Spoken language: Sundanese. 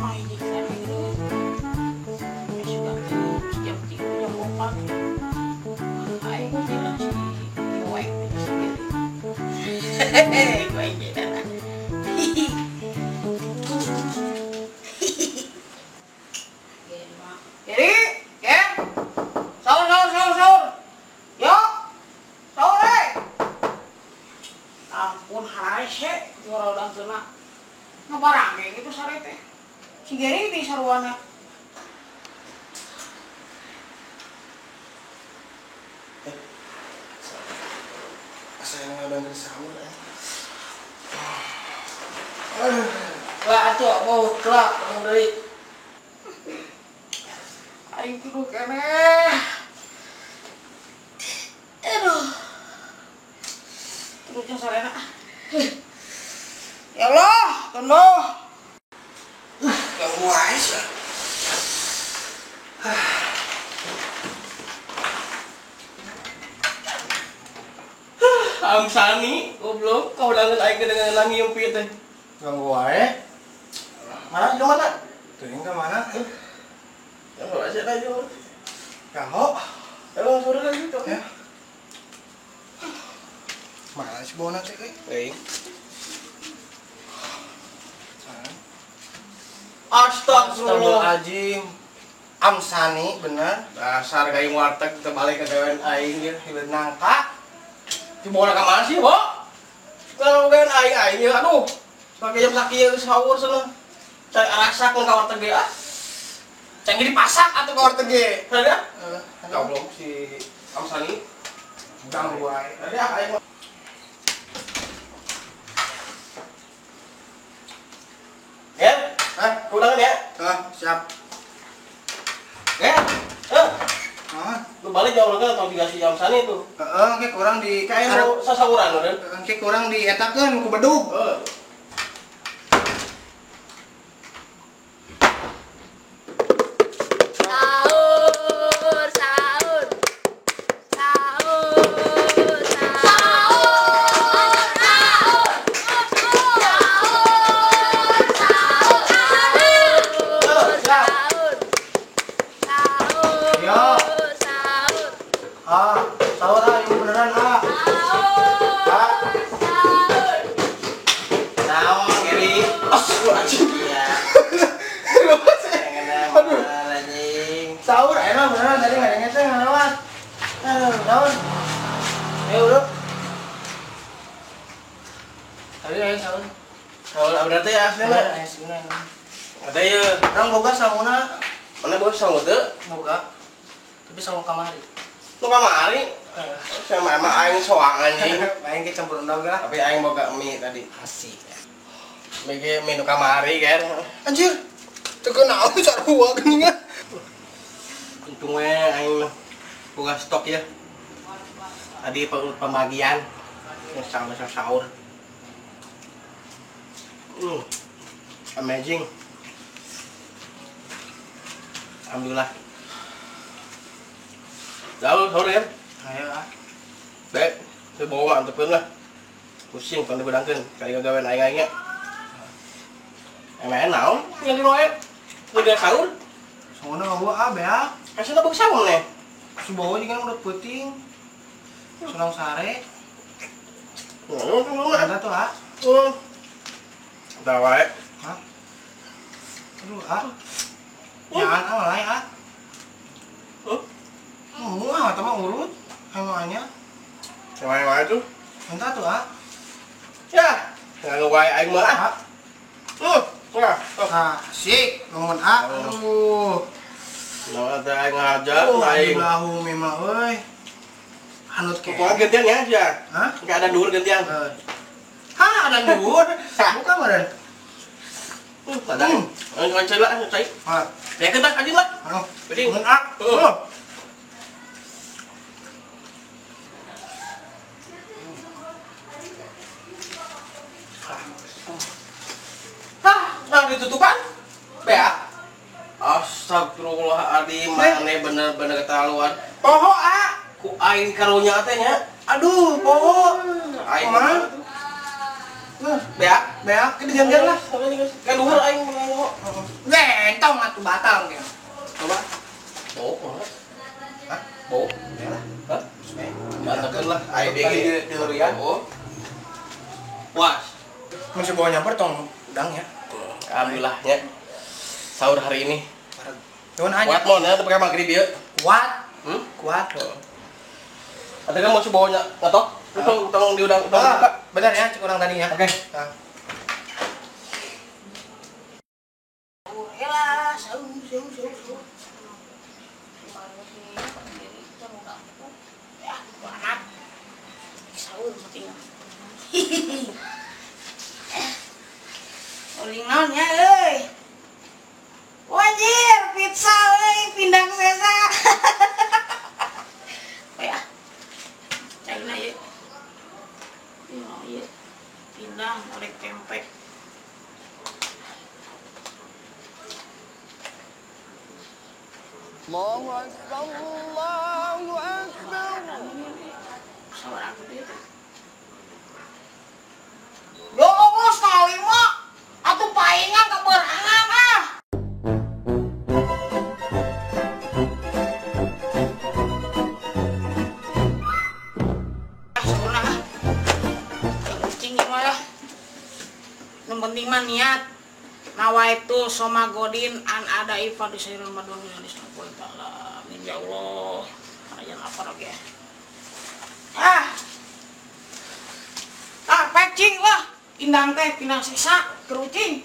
Aing kan ini. Sudah jam 3 jam 4. Aing jalan si cuek sendiri. Hehehe, gue jalan. Jadi, ya. Sahur, sahur, sahur, sahur. Yuk. Sahur, eh. Ampun, harese juara udah kena. Ngebarang kayak gitu sare teh. Si Geri di saruana. Saya ngadang sahur ya. Lah atuh mau kelak ngomong deui. Aing kudu keneh. Aduh. Terusnya sarena. Ya Allah, tendo. Ganggu wae sih. Amsani, goblok, kau udah aing dengan langi yang pieu teh. Ganggu wae. Mana di mana? Teuing ka mana? Ya enggak aja aja. Kaho. Emang sore lagi tuh. Ya. Mana sih bawa teh euy? Teuing. Astagfirullahaladzim. Amsani bener. Dasar kayak warteg terbalik ke gawean aing ya. Hileud nangka. Dibawa ka mana sih, Bo? Kalau gawean aing aing ya aduh. Pakai jam sakieu sahur cenah. Cai arasak ka warteg ge ah. Cai dipasak atuh ka warteg ge. Ada? Heeh. Goblok si Amsani. Ganggu wae. Ada aing. Ya? Hah? Kudangan ya? Hah, siap. Ya? Hah? Hah? Lu balik jauh lagi atau dikasih Amsani itu? Heeh, engke kurang di kayak nu sasawuran udah. Engke kurang dietakeun ku bedug. Heeh. Sahur, sahur. Sahur, sahur. Sahur, sahur. Sahur, sahur. Ya. Sahur. Ah, sahur ah, ini beneran ah. Sahur, sahur. Naon Geri? Astagfirullahaladzim. Ya. Aduh. Anjing. Sahur enak beneran tadi nggak ada ngeseng nggak lewat. Aduh, naon? Ayo udah. Tadi ayo sahur. Sahur berarti ya aslinya. Ayo sini. Ada ya. Orang boga sahurna. Mana boga sahur teu? Boga. Tapi sahur kamari. Nu kamari? Sama emang aing soang anjing. Aing ge campur endog lah. Tapi aing boga mie tadi. Asik. Mie ge mie nu kamari kan. Anjir. Teu kunaon sarua geuningan. Untungnya aing mah boga stok ya. Tadi pembagian yang sama sahur. Amazing. Alhamdulillah. Jauh sahur ya? Ayo ah. Baik, saya bawa antepkeun lah. Pusing kalau dibedangkeun, kali gagawean aing aing nya. Emang naon? Tinggal di wae. Udah sahur. Soalnya eueuh ah bea. Kasih tebak sahur nih. Subawa juga udah peuting. Sunang sare. Heeh. Ada tuh ah. Udah wae. Hah? Aduh ah. Jangan ah lain ah. Wah, mata mah urut. Ayo nya. Yang wae tuh. Minta tuh ah. Ya, nggak wae aing mah ah. Ya, ah, sik, nuhun ah. Aduh. Nah, ada aing ngajar aing. Alhamdulillah memang euy. Anut ke. Pokoknya gantian ya, ya. Hah? Enggak ada dhuwur gantian. Hah, ada dhuwur. Bukan meureun. Ada. Ayo cai lah, cai. Ah. Ya kita aja lah. Aduh. Nuhun ah. Hah, nah ditutupan? Bea. Astagfirullahaladzim, mana bener-bener keterlaluan. Poho ah. Ku aing karunya teh nya. Aduh, poho. Aing Kumaha? Bea, Bea, ke digantian lah. Kan luhur aing poho. Bea. Tong atuh batal mungkin. Coba. Bau, Hah? Bau. Ya lah. Hah? Batalkeun lah. Ayo di durian. Oh. Puas. Mun si bawa nyamper tong udang ya. Alhamdulillah nya. Sahur hari ini. Nuhun aja. Kuat mon ya, pakai maghrib ieu. Kuat. Hmm? Kuat. Ada kan mau si bawa ngetok? Tong tong diudang tong buka. Benar ya, cek orang tadi ya. Oke. Nah. Elah, sahur sahur sahur sahur. Ya, anak. Sahur penting. Uling naon nya euy. Wajir, pizza euy, pindang sesa. Ya. Caina ieu. Ieu pindang orek tempe. Allahu Akbar, Allahu Akbar. Ya Allah sekali mah, atuh paingan keberangan ah. Sempurna ah. Kucing gimana? Yang penting mah niat. Nawaitu soma godin an ada ifa di sini Ramadan di sini ta'ala. Amin ya Allah. Aja lapar oke. Ah. Ah, pacing lah. Indang teh pinang sisa kerucing.